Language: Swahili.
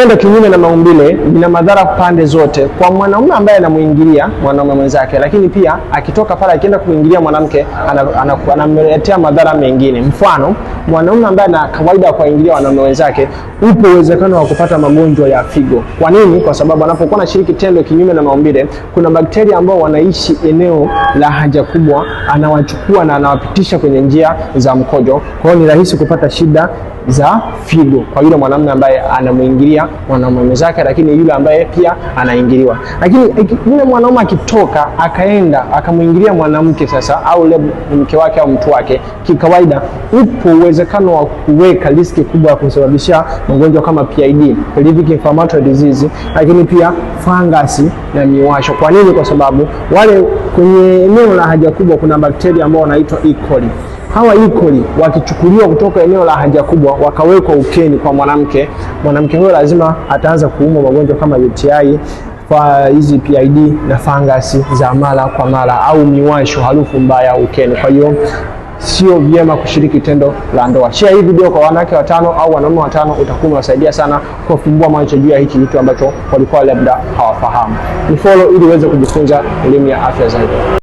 Tendo kinyume na maumbile lina madhara pande zote, kwa mwanaume ambaye anamuingilia mwanaume mwenzake, lakini pia akitoka pale akienda kuingilia mwanamke anamletea madhara mengine. Mfano, mwanaume ambaye ana kawaida ya kuingilia wanaume wenzake, upo uwezekano wa kupata magonjwa ya figo. Kwa nini? Kwa sababu anapokuwa anashiriki tendo kinyume na maumbile, kuna bakteria ambao wanaishi eneo la haja kubwa, anawachukua na anawapitisha kwenye njia za mkojo. Kwa hiyo ni rahisi kupata shida za figo kwa yule mwanamume ambaye anamuingilia mwanamume mwenzake, lakini yule ambaye pia anaingiliwa. Lakini yule mwanaume akitoka akaenda akamuingilia mwanamke sasa, au yule mke wake au mtu wake, kikawaida upo uwezekano wa kuweka riski kubwa ya kusababisha magonjwa kama PID, pelvic inflammatory disease, lakini pia fangasi na miwasho. Kwa nini? Kwa sababu wale kwenye eneo la haja kubwa kuna bakteria ambao wanaitwa E. coli. Hawa E. coli wakichukuliwa kutoka eneo la haja kubwa wakawekwa ukeni kwa mwanamke, mwanamke huyo lazima ataanza kuumwa magonjwa kama UTI, kwa hizi PID na fangasi za mara kwa mara au miwasho, harufu mbaya ukeni. Kwa hiyo sio vyema kushiriki tendo la ndoa. Share hii video kwa wanawake watano au wanaume watano, utakuwa umewasaidia sana kufumbua macho juu ya hiki kitu ambacho walikuwa labda hawafahamu. Ni follow ili uweze kujifunza elimu ya afya zaidi.